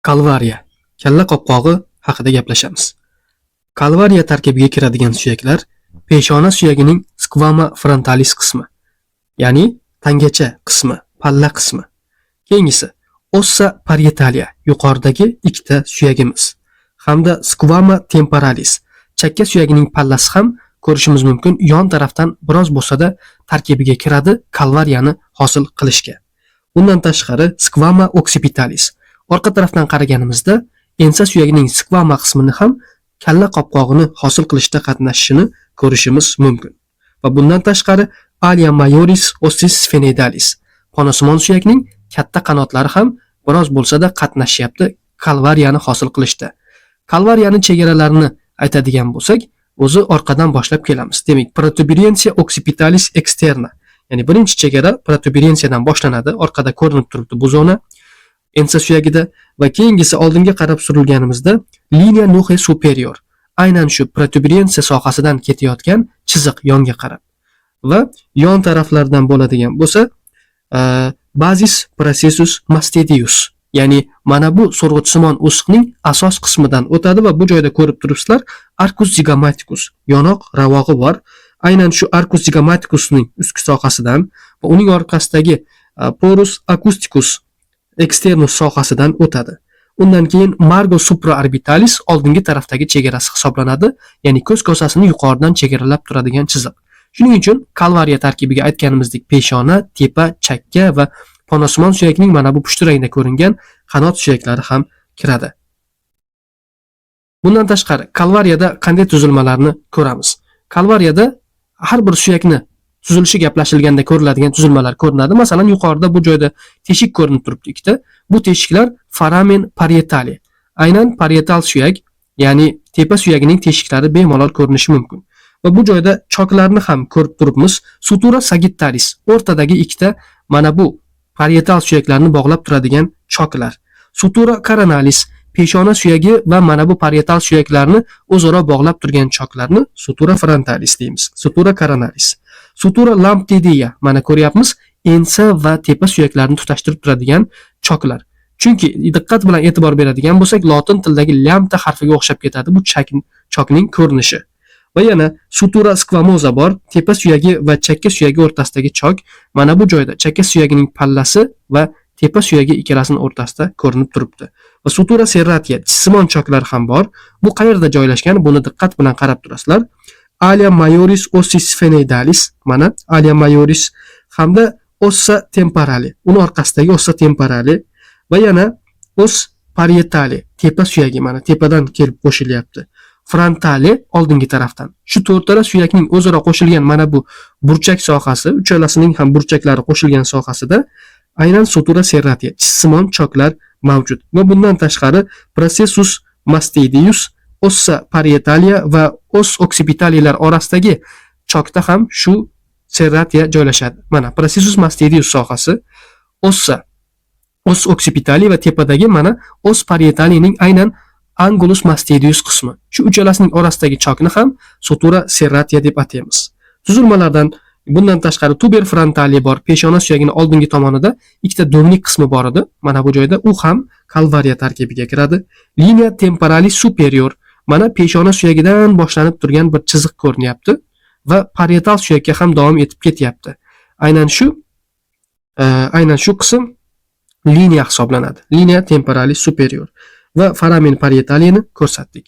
Kalvariya, kalla qopqog'i haqida gaplashamiz. Kalvariya tarkibiga kiradigan suyaklar peshona suyagining squama frontalis qismi, ya'ni tangacha qismi, palla qismi. Keyingisi ossa parietalia, yuqoridagi ikkita suyagimiz hamda squama temporalis, chakka suyagining pallasi ham ko'rishimiz mumkin, yon tarafdan biroz bo'lsa-da tarkibiga kiradi kalvariyani hosil qilishga. Bundan tashqari squama occipitalis. Orqa tarafdan qaraganimizda ensa suyagining squama qismini ham kalla qopqog'ini hosil qilishda qatnashishini ko'rishimiz mumkin. Va bundan tashqari alia majoris ossis sphenoidalis, ponasimon suyakning katta qanotlari ham biroz bo'lsa-da qatnashyapti kalvariyani hosil qilishda. Kalvariyani chegaralarini aytadigan bo'lsak, o'zi orqadan boshlab kelamiz. Demak, protuberantia occipitalis externa, ya'ni birinchi chegara protuberansiyadan boshlanadi, orqada ko'rinib turibdi bu zona ensa suyagida, va keyingisi oldinga qarab surilganimizda linea nuchae superior, aynan shu protuberansiya sohasidan ketayotgan chiziq yonga qarab, va yon taraflardan bo'ladigan bo'lsa, basis processus mastoideus, ya'ni mana bu so'rg'ichsimon o'siqning asos qismidan o'tadi va bu joyda ko'rib turibsizlar arcus zygomaticus, yonoq ravog'i bor. Aynan shu arcus zygomaticusning ustki sohasidan va uning orqasidagi porus acusticus externus sohasidan o'tadi. Undan keyin margo supraorbitalis oldingi tarafdagi chegarasi hisoblanadi, ya'ni ko'z kosasini yuqoridan chegaralab turadigan chiziq. Shuning uchun kalvariya tarkibiga aytganimizdek peshona, tepa, chakka va ponasimon suyakning mana bu pushti rangda ko'ringan qanot suyaklari ham kiradi. Bundan tashqari kalvariyada qanday tuzilmalarni ko'ramiz? Kalvariyada har bir suyakni tuzilishi gaplashilganda ko'riladigan tuzilmalar ko'rinadi. Masalan, yuqorida bu joyda teshik ko'rinib turibdi ikkita. Bu teshiklar foramen parietale. Aynan parietal suyak, ya'ni tepa suyagining teshiklari bemalol ko'rinishi mumkin. Va bu joyda choklarni ham ko'rib turibmiz. Sutura sagittalis, o'rtadagi ikkita mana bu parietal suyaklarni bog'lab turadigan choklar. Sutura coronalis, peshona suyagi va mana bu parietal suyaklarni o'zaro bog'lab turgan choklarni sutura frontalis deymiz. Sutura coronalis. Sutura lambdoidea, mana ko'ryapmiz, ensa va tepa suyaklarini tutashtirib turadigan choklar. Chunki diqqat bilan e'tibor beradigan bo'lsak, lotin tilidagi lambda harfiga o'xshab ketadi bu chokning ko'rinishi. Va yana sutura squamosa bor, tepa suyagi va chakka suyagi o'rtasidagi chok. Mana bu joyda chakka suyagining pallasi va tepa suyagi ikkalasining o'rtasida ko'rinib turibdi. Va sutura serratia, jismon choklar ham bor. Bu qayerda joylashgan? Buni diqqat bilan qarab turasizlar. Alia majoris ossis sphenoidalis, mana alia majoris hamda ossa temporale, uni orqasidagi ossa temporale va yana os parietale, tepa suyagi mana tepadan kelib qo'shilyapti. Frontale oldingi tarafdan. Shu to'rttala suyakning o'zaro qo'shilgan mana bu burchak sohasi, uchalasining ham burchaklari qo'shilgan sohasida aynan sutura serratia, jismon choklar mavjud. Va bundan tashqari processus mastoideus, ossa parietalia va os occipitalilar orasidagi chokda ham shu serratia joylashadi. Mana processus mastoideus sohasi, ossa os occipitali va tepadagi mana os parietalining aynan angulus mastoideus qismi. Shu uchalasining orasidagi chokni ham sutura serratia deb ataymiz. Tuzilmalardan bundan tashqari tuber frontali bor. Peshona suyagini oldingi tomonida ikkita do'nglik qismi bor edi. Mana bu joyda u ham kalvariya tarkibiga kiradi. Linea temporalis superior, mana peshona suyagidan boshlanib turgan bir chiziq ko'rinyapti va parietal suyakka ham davom etib ketyapti. Aynan shu qism liniya hisoblanadi. Linea temporalis superior va foramen parietalieni ko'rsatdik.